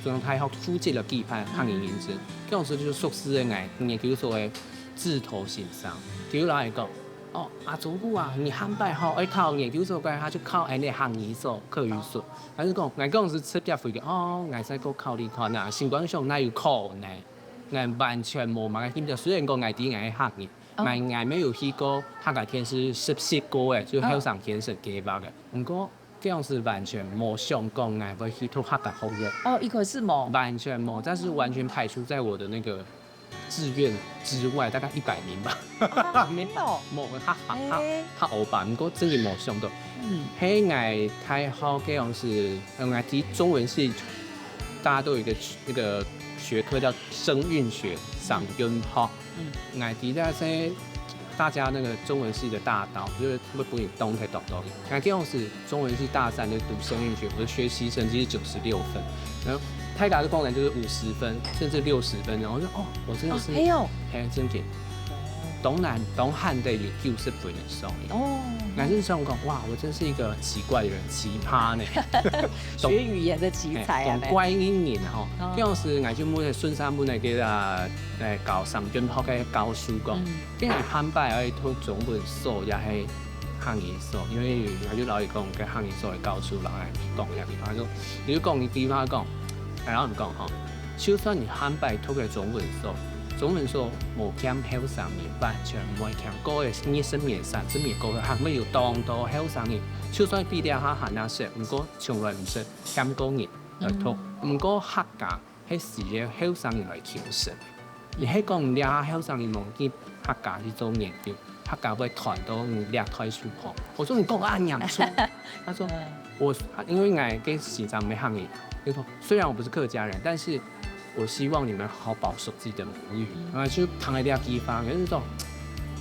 中央大學負責來舉辦客語認證。該時就熟識个𠊎研究所个指導先生，佢就來講， 哦，阿忠牯啊，你下擺吼，愛考研究所該下就考𠊎等客語所、客語所。但係講，𠊎講係直接回佢，哦，𠊎再過考慮看啊，心肝想哪有可能？𠊎完全無麼个興趣，雖然講𠊎知𠊎係客人，哦。𠊎，𠊎乜有去過客家電視實習過个，就後生天使計畫个。哦。毋過，該時完全無想講𠊎會去讀客家學院。哦，一開始無。完全無，但是完全排除在我的那個志願之外，大概一百名吧。啊，真哦。無，較較較欸較歐吧，毋過真的無想到。嗯，嘿，𠊎大學个樣是，呃，𠊎讀中文系，大家都有一個那個學科叫聲韻學，聲韻學。嗯，𠊎讀的是大家那個中文系的大刀，就是會分你當頭當刀。𠊎个樣是中文系大三就讀聲韻學，我的學習成績是九十六分，然後大家的功能就是五十分甚至六十分，然後我就哦，我真的是，哦，還有嘿，真的，當難當罕得有九十分以上的。哦，還是想講，哇，我真是一個奇怪的人，奇葩呢。學語言的奇才啊，嘿，講怪人吼哦，這樣是𠊎就問孫山問那個啊，誒，教聲韻學个教授講，嗯今日下擺愛讀中文所也係客語所，因為𠊎就摎佢講，該客語所个教授摎𠊎講一下，佢就講一句話講，然後你講吼，就算你下擺讀个中文所，中文所無欠後生人，完全毋會欠，過个二十年、三十年過後，還會有當多後生人，就算比這下還較少，毋過從來毋識欠過人來讀。毋過客家 係需要後生人來求生。你係講這下後生人無去客家去做研究，客家會斷到你這代書項。我說你講啊嚴重，他說我因為𠊎个時常沒漢語，就說雖然我不是客家人，但是我希望你們好好保守自己的母語。然後就談了這地方，就是說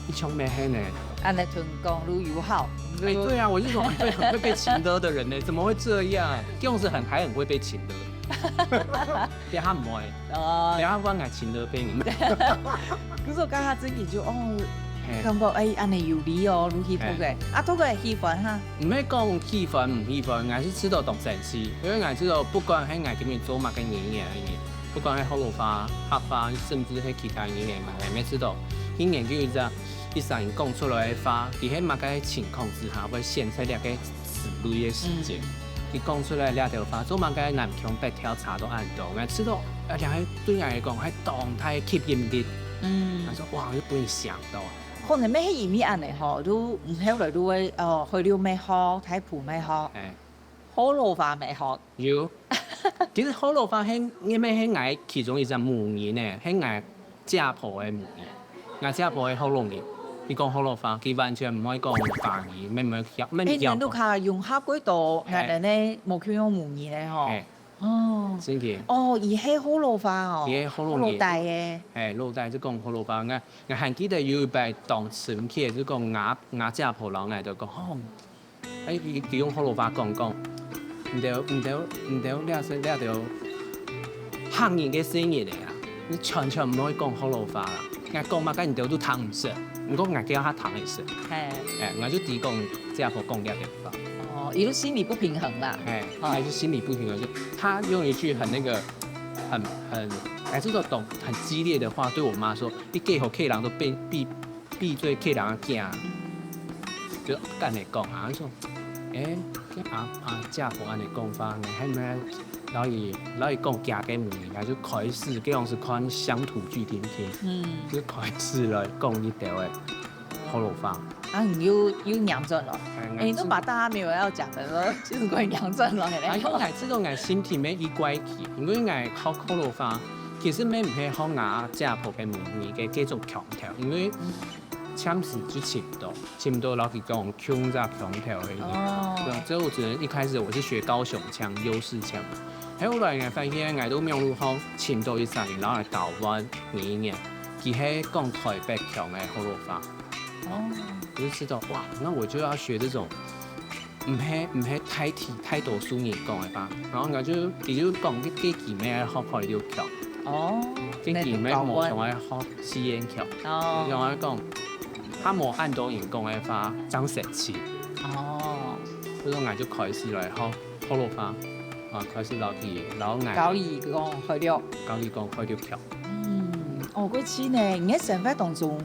一窮沒黑呢。按呢同講都有效。哎，對啊，我就說你會很會被情勒的人呢，怎麼會這樣？這樣子很還很會被情勒。別人毋會，哦別，人會愛情勒別人。可是我剛剛真的就哦，嘿感覺哎，按呢有理哦，如何讀个，啊，讀个喜歡哈，毋係講喜歡毋喜歡，𠊎係知道當生趣，因為𠊎知道不管係𠊎今日做麼个語言，不管係學老話、客話，甚至係其他語言嘛，𠊎也知道，語言就一隻一儕人講出來个話，佢係麼个情況之下會選擇這个詞類个時節，佢講出來這條話，做麼个南腔北調差到恁多，𠊎知道，啊，這个對𠊎來講係當大个吸引力。嗯𠊎，說哇，又分你想到。可能乜係因為按呢吼，都後來都會哦，海陸乜好，大埔乜好，哎，學老話乜好，有。其實學老話係，因為係𠊎其中一隻母語呢，係𠊎姐婆个母語，𠊎姐婆係學老人，佢講學老話，佢完全毋會講華語，乜毋會曉，乜哎，曉你都較融合過到嘿𠊎等呢無共樣母語呢吼。嘿，哦，真个。哦，佢係學老話哦，佢係學老人學老底个。嘿，老底就講學老話，𠊎𠊎還記得有一擺當深刻，就講𠊎𠊎姐婆摎𠊎就講，吼，哎，佢佢用學老話講講，毋對毋對毋對，這係這條客人个生日个啊，你全全毋可以講學老話啦。𠊎講麼个你兜都聽毋識，毋過𠊎叫佢聽會識。嘿，哎，𠊎就知講姐婆講這條話。哦，佢都心理不平衡啦。哎，哦還是心理不平衡，就他用一句很那個，很很，還是說懂很激烈的話，對我媽說，你嫁予客人都變閉閉嘴客人个囝，就恁呢講啊，就說，哎，這阿阿姐婆恁呢講話，你還沒摎佢摎佢講家个母語，他就開始，這樣是看鄉土劇聽聽，嗯，就開始來講一條个學老話。啊，你又又䀴轉來，哎哎，你都把大家沒有要講的都，就是關於䀴轉來啊，嘞。因為𠊎知道𠊎身體乜異怪奇，因為𠊎學學老話，其實乜毋係學𠊎姐婆个母語个這種腔調，因為暫時就尋毋到，尋毋到摎佢講共隻腔調个。哦對，所以我只能一開始我是學高雄腔、優勢腔，後來𠊎發現𠊎都網路項尋到一儕人，然後來交換語言，佢係講台北腔个學老話。哦，我就知道哇，那我就要學這種，毋係毋係太太多數人講个話，然後𠊎就佢就講這這句乜愛學海陸腔，哦，這句乜無像愛學四縣腔，哦，像愛講，較無恁多人講个話，正生趣。哦，所以𠊎就開始來學學老話，啊，開始摎佢摎𠊎教佢講海陸。教佢講海陸腔。嗯，哦，過去呢，你的生活當中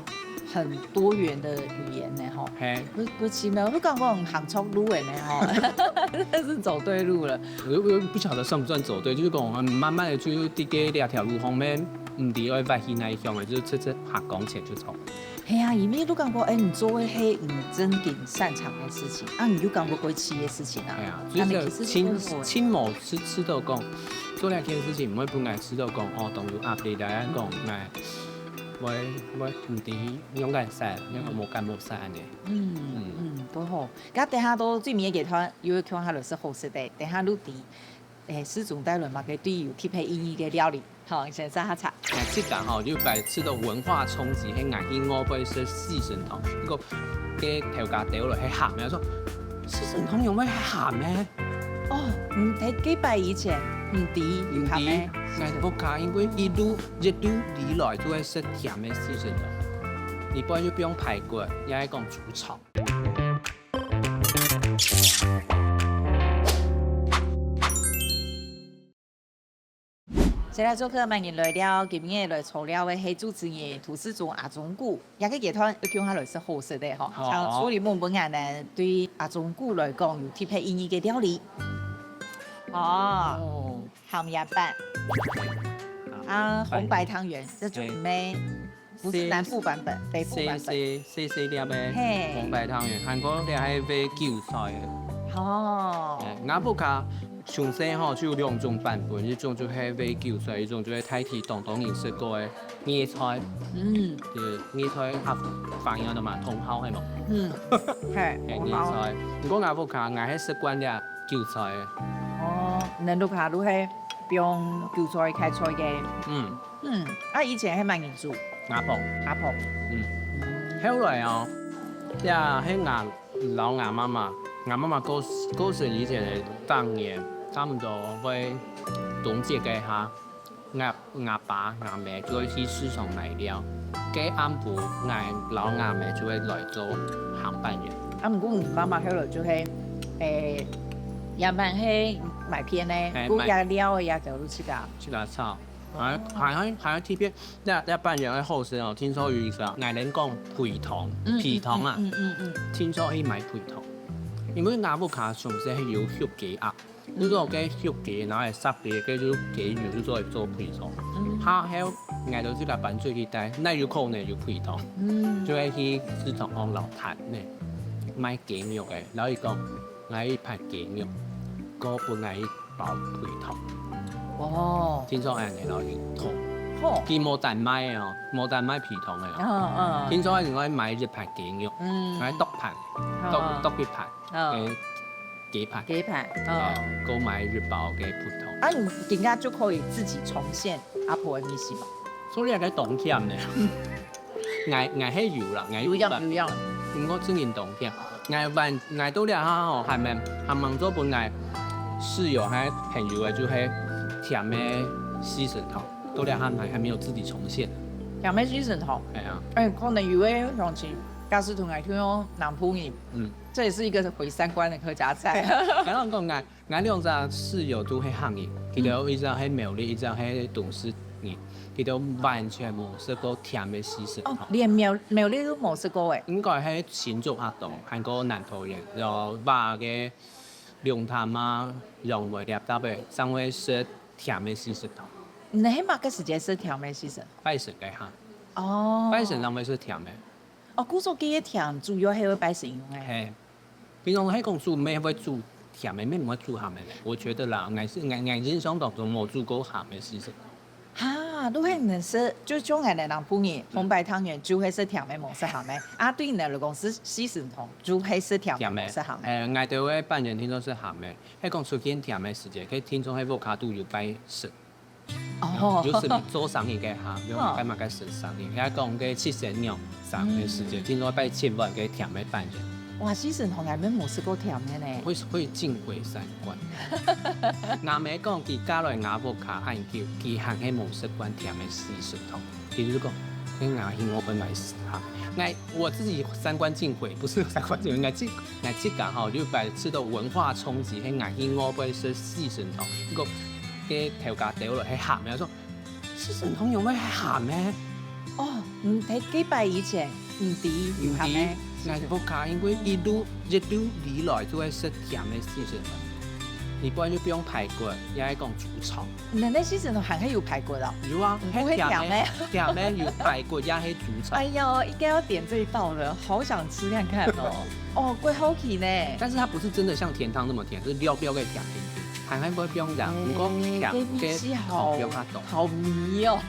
很多元的語言呢，吼。嘿，過過去呢，你感覺你行錯路了呢，吼，真的是走對路了。我又我又不曉得算不算走對，就是講，嗯，慢慢的就在這這條路方面，毋知愛挖去哪一項了，就是直直行往前就走。係啊，因為你感覺，哎，你做的係你真正擅長的事情，啊，你又感覺過去的事情啊，哎呀，那你其實就是親是不會親無試試到講，做這件事情毋會分𠊎試到講，哦，當有壓力來講，來，會會毋知仰般食，仰般無感無食恁呢。嗯嗯，都好。該等下到最尾个階段，又會共下來食好食个，等下就知，欸，世忠帶來麼个對有特別意義个料理。好，先食下茶。欸，自家吼，有擺受到文化衝擊，係𠊎去外背食四神湯，結果該頭家兜來係鹹个，說四神湯仰會係鹹个？哦，你在幾擺以前毋知有鹹个？毋知，𠊎屋下因為一路一路以來就會食甜个四神湯，一般就放排骨，也係講豬腸。 先來做客，歡迎來了，今日來坐了个係主持人涂世忠阿忠牯，這个階段愛共下來食好食个吼，好。像處理問問恁呢，對阿忠牯來講有特別意義个料理。哦，鹹鴨粄。啊，紅白湯圓，這種咩？ 毋係南部版本，北部版本。細細細細粒个，嘿，紅白湯圓，還過這係煨韭菜个。哦，欸，𠊎屋下從細吼就有兩種版本，一種就係煨韭菜，一種就係大體當當人食過个莢菜。嗯，就莢菜客話用个嘛，茼蒿係無？嗯，係，茼蒿。莢菜。毋過𠊎屋下𠊎係食慣這韭菜个。哦，你屋下就係用韭菜開菜个。嗯。 嗯，啊以前係麼人煮？阿婆。阿婆。嗯，後來哦，這係𠊎摎𠊎媽媽，𠊎媽媽過過身以前个當年，差毋多會冬節該下，𠊎𠊎爸𠊎姆就會去市場買料，該暗晡𠊎摎𠊎姆就會來做鹹粄圓。啊毋過你媽媽後來就係，欸，也蠻係買片呢，欸，買。該料个也就自家。自家炒。 還還還還特別，這這粄圓个好食哦，聽說有意思啊，𠊎等講肥湯，嗯，肥湯啊，嗯嗯嗯嗯，聽說去買肥湯，因為𠊎屋下從細係有畜雞鴨，嗯，如果該畜雞，然後會殺雞，該就雞肉就做做肥湯。嗯，下後𠊎兜自家搬出去戴，哪有可能有肥湯？嗯，就會去市場項摎攤呢，賣雞肉个，然後佢講， 𠊎一盤雞肉，過分𠊎一包肥湯。哦，聽說恁呢咯，有湯。好，佢無單賣个哦，無單賣肥湯个啦。嗯嗯，聽說另外買一盤雞肉，嗯，買剁盤，剁剁一盤，嗯，雞盤，雞盤，啊，過買一包个肥湯。啊，你今下就可以自己重現阿婆个味緒嘛？所以還當甜呢。 𠊎𠊎係有啦，𠊎有用有用。毋過真經當甜。𠊎還𠊎到這下吼，還吂還吂做分𠊎室友還朋友个，就係甜个四神湯，到這下還還沒有自己重現。甜个四神湯，係啊，欸，可能有个鄉親，假使同𠊎去用南部人，嗯，這也是一個毀三觀的客家菜。然後講𠊎 𠊎兩隻室友都係客人，佢兜一隻係苗栗，一隻係東勢人，佢兜完全無食過甜个四神湯。哦，連苗苗栗都無食過欸。應該係新竹較多，還過南投縣，然後話个龍潭啊、楊梅這搭个，正會食甜个四神湯。你係麼个時節食甜个四神？拜神該下。哦，拜神正會食甜个。哦，故所佢个甜主要係會拜神用个。係。 平常係講煮乜會煮甜个，乜毋會煮鹹个咧。我覺得啦，𠊎係𠊎𠊎印象當中無煮過鹹个四神。哈，都係你食，就像𠊎等南部人，紅白湯圓就係食甜个，無食鹹个。啊，對你來講係四神湯，就係食甜个，無食鹹个。欸，𠊎兜个粄圓聽說係鹹个，係講出現甜个時節，該聽說係屋下肚有拜神。 哦，有時做生意个哈，有該麼个生生意，人家講个七仙娘生个時節，聽說拜七碗个甜个粄圓。哇，四神湯𠊎乜無食過甜个呢。會會盡毀三觀。𠊎姆講，佢嫁來吾屋下恁久，佢還係無食慣甜个四神湯。佢就講，該𠊎去外背買食哈。𠊎我自己三觀盡毀，不是三觀盡毀，𠊎自𠊎自家吼，有擺受到文化衝擊，係𠊎去外背食四神湯，結果 該頭家兜來係鹹个，說四神湯仰會係鹹个？哦，你在幾擺以前毋知有鹹个？毋知，𠊎屋下因為一路一路以來就會食甜个四神湯，一般就放排骨，也係講豬腸。你們那四神湯還會有排骨哦？有啊，毋會係甜个，甜个有排骨也係豬腸。哎喲，應該要點這一道了，好想吃看看哦。哦，怪好奇呢。但是它不是真的像甜湯那麼甜，是略略个甜甜。 還還會放鹽，毋過鹹个糖比較多。好迷哦。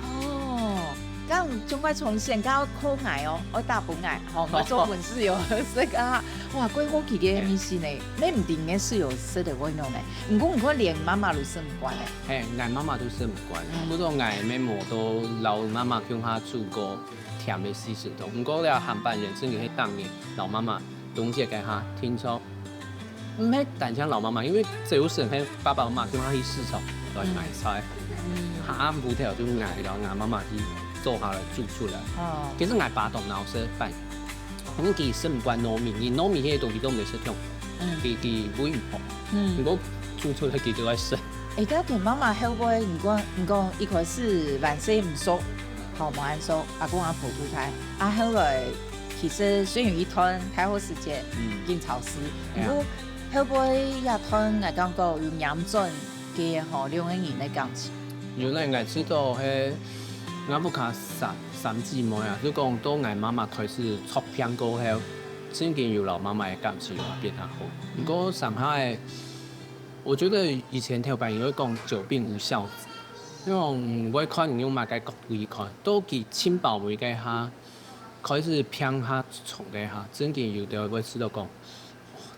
哦，當中國從先到靠𠊎哦，愛打分𠊎，吼，𠊎做本事有這個啊，哇，過好奇个味緒呢，你毋定个係有食得會弄呢。毋過毋過連媽媽都食毋慣呢。嘿，𠊎媽媽都食毋慣，不過𠊎乜無都摎媽媽共下煮過甜个四神湯。毋過咧，下半日真个係當日摎媽媽冬節該下定著。毋係單淨摎媽媽，因為朝晨係爸爸媽媽共下去市場來買菜，下暗晡頭就𠊎摎𠊎媽媽去做下來煮出來。哦，其實𠊎爸當惱食飯，因為佢食毋慣糯米，佢糯米該東西都毋得食，佢佢胃毋好。毋過煮出來佢就愛食。誒，該同媽媽後尾，你講你講一開始還細毋熟，吼，無恁熟，阿公阿婆都在，啊後來其實雖然一段太好時節，緊潮濕，毋過後尾一段𠊎感覺有黏轉个吼，兩個人个感情。原來𠊎知道係，𠊎屋下三三姊妹啊，就講到𠊎媽媽開始著病過後，正經有摎媽媽个感情有變較好。毋過上下个，我覺得以前頭擺人會講久病無孝子，那種毋會看人用麼个角度去看，到佢盡包尾該下，開始病較重該下，正經有兜會知道講，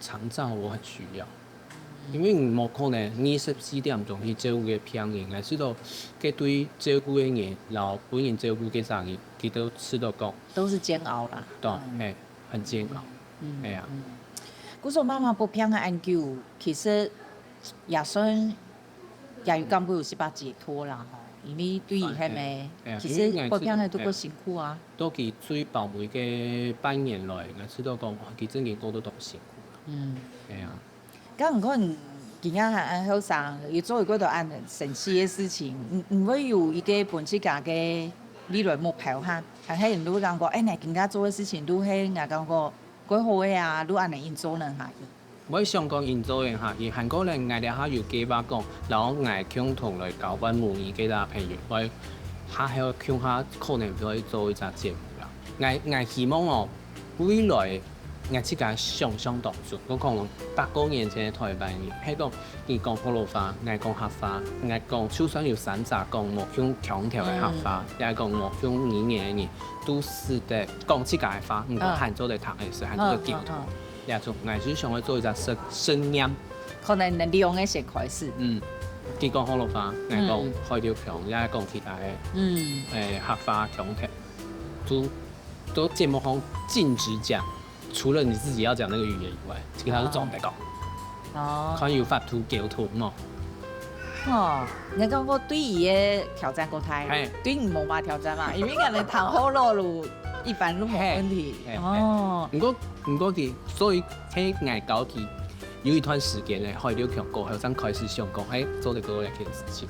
長照我很需要。 因為無可能二十四點鐘去照顧个病人，𠊎知道該對照顧个人，摎分人照顧个儕人，佢都知道講，都是煎熬啦。對，嘿，很煎熬，係啊。故所媽媽發病个恁久，其實也算也有感覺有一把解脫啦吼，因為對佢係咩，其實發病个都過辛苦啊。到佢最包尾个半年來，𠊎知道講，佢正經過到當辛苦啦。嗯，係啊。 該毋過你今下還恁後生，又做過多恁神奇个事情，毋毋會有一個分自家个未來目標哈？還係你會感覺，哎，𠊎今下做个事情都係𠊎感覺過好个啊，都恁樣硬做呢哈？毋會想講硬做个下去，還過呢，𠊎這下有計劃講，摎𠊎共同來交換母語个大朋友，會下後共下可能會做一隻節目啦。𠊎𠊎希望哦，未來 𠊎自家想像當中，𠊎講百過年前个台灣人，係講你講福佬話，𠊎講客話，𠊎講就算有三隻講無共腔調个客話，也講無共語言个人，都使得講自家个話，毋過還做得讀个書，還做得溝通。這種，𠊎就想愛做一隻實實驗。可能能利用該先開始。嗯，佢講福佬話，𠊎講海陸腔，也講其他个，嗯，誒，客話腔調，都都節目項禁止講。 除了你自己要講那個語言以外，其他都做毋得講。哦，看有法度溝通無？哦，你講過對佢个挑戰過大，嘿對你無麼挑戰嘛？因為可能談好了路，一般都無問題。嘿嘿哦，毋過毋過佢，所以係𠊎教佢有一段時間咧，海陸腔過後，正開始想講，哎，做得做這件事情。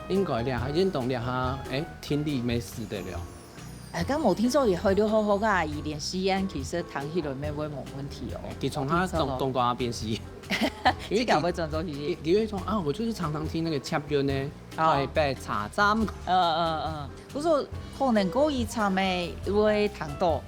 應該這下，運動這下，哎，聽力乜使得了。哎，剛無聽說佢海陸好好啊，佢連四縣其實談起來乜會無問題哦。佢從他無聽說哦講講過那邊是，自家會轉做去。你會說啊，我就是常常聽那個捷運呢，哦台北車站。嗯嗯嗯，不過可能過一站个會聽到，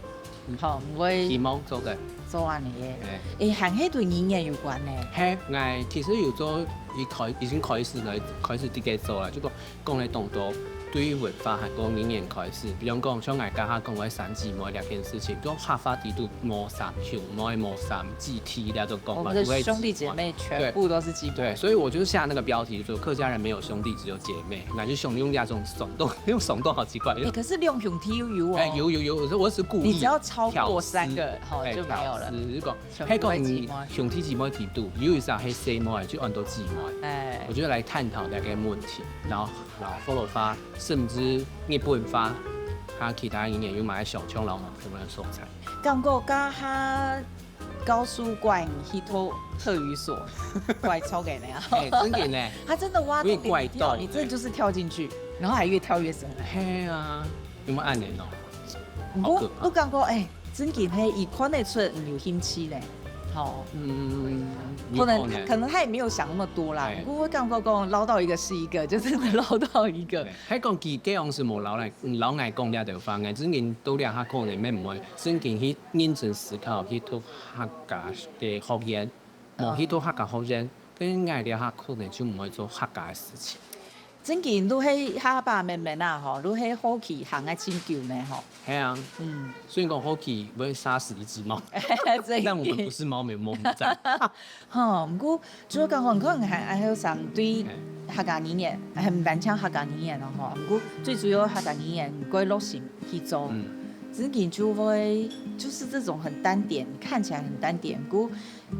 吼，毋會希望做得。做恁樣个。哎誒，還係對語言有關呢。嘿，𠊎其實有做，已開已經開始來開始自己做啦，就講講了當多對於文化還有語言開始，比如講像𠊎剛剛講个三姊妹這件事情，就客話底肚無三兄妹無三姊弟那種講法，我們的就會兄弟姐妹全部都是姊妹。對，所以我就是下那個標題，就說客家人沒有兄弟，只有姐妹，那就想用那種聳動，用聳動好奇怪。誒，可是兩兄弟又有哦。哎，有有有，我是我是故意你只要超過挑事三個，吼，哎就沒有了挑。事就講，全部都是嘿講姊妹兄弟姊妹底肚，有一隻係細妹，就安到姊妹。哎，我就來探討這個問題，然後然後福佬話，甚至日本話，它其他語言有麼个相像，然後我們所在。感覺這下教書怪你去讀客語所，怪超給那樣。哎，真的呢。他真的挖洞給你跳，我也怪到你真的就是跳進去，然後還越跳越深。嘿啊，有沒有按呢哦？不過好可怕我感覺，哎，真的嘿，佢看得出你有興趣嘞，吼。嗯，可能有可能可能他也沒有想那麼多啦哎，不過會感覺講撈到一個是一個，就真的撈到一個。對，還講佢這樣是無老來老外講這條話，𠊎真經到這下可能也毋會真經去認真思考去讀客家个學院，無去讀客家學院，跟𠊎這下可能就毋會做客家个事情。正經都係下巴綿綿啊吼，都係好奇行个真久呢吼。係啊，嗯，雖然講好奇會殺死一隻貓，但我們不是貓咪，我們讚。吼，毋過主要講吼，你看你還還有想對客家語言，還毋單淨客家語言咯吼，毋過最主要客家語言你過落心去做，嗯，正經就會就是這種很單點，看起來很單點，毋過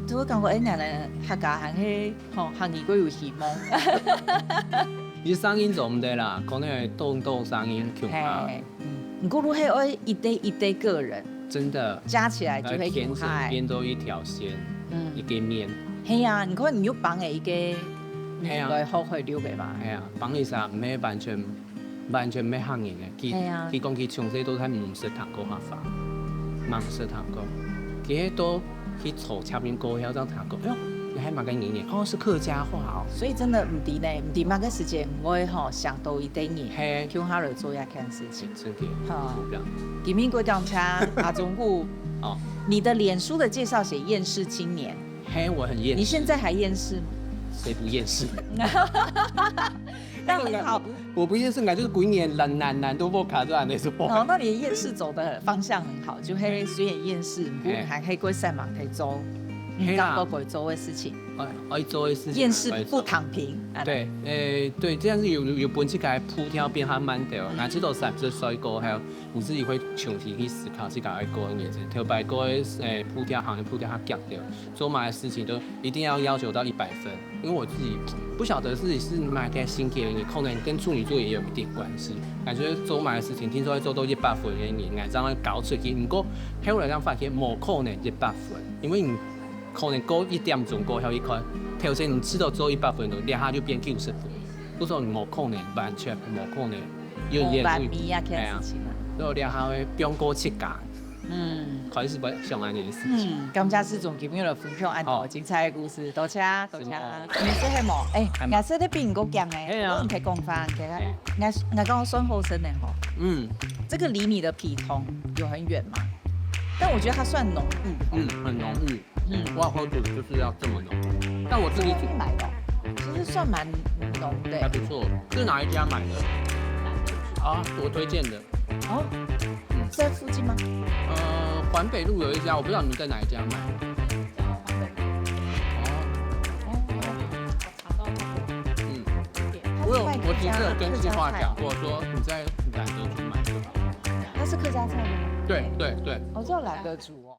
就會感覺哎，原來客家還係吼，客語過有希望。其實聲音做毋得啦，可能會動動聲音，恐怕。嘿，嗯，你過路係愛一對一對個人，真的，加起來就會有害。變做一條線，嗯，一個面。係啊，你看你又幫了一個，係啊，來學會六个嘛。係啊，幫一下，毋係完全完全毋係客人个。佢，係啊，佢講佢從細到大毋識聽過客話，毋識聽過。佢係到去坐車面過後正聽過，哎喲，你還蠻个語言，哦，是客家話哦。所以真的毋知呢，毋知麼个時間會吼想到一對人，係，共下來做一件事情。真的，好，今天過兩車阿忠武，哦，你的臉書的介紹寫厭世青年，嘿，我很厭世。你現在還厭世嗎？誰不厭世？那很好。我不厭世，我就是鬼臉懶懶懶都不卡這樣的是不？哦，那你的厭世走的方向很好，就係雖然厭世，毋過還可以過上網可以做，你剛剛可以做的事情，愛愛做的事情，厭世不躺平。對，誒，對，這樣子有有本事該步調變較慢點，那這都三十歲過後，你自己會重新去思考自己愛過的日子，頭擺過的誒步調行的步調較強點，做麼个事情都一定要要求到一百分。 因為我自己不曉得自己是麼个性格的人，可能跟處女座也有一點關係。感覺做麼个事情，聽說要做到一百分的人，𠊎正會交出去。毋過後來正發現無可能一百分，因為你可能過一點鐘過後一看，頭先你試著做一百分了，這下就變九十分，故所你無可能完全無可能有完美啊，這件事情啊。所以這下會放過自家。 嗯，開始不想恁樣事情。嗯，感謝世忠今日來分享恁多精彩的故事，多謝多謝。你食係無？哎，顏色都比你較強哎，係啊，你可以講翻，你看，哎，我講算好食个吼。嗯，這個離你的普通有很遠嗎？但我覺得它算濃郁。嗯，很濃郁。嗯，我要喝酒就是要這麼濃，但我自己煮。買的，其實算蠻濃的。還不錯，是哪一家買的？啊，我推薦的。 哦，在附近嗎？呃，環北路有一家，我不知道你們在哪一家買。哦，嗯，我有，我其實有跟計劃講過，說你在蘭德竹買就好。它是客家菜嗎？對對對。哦，叫蘭德竹哦。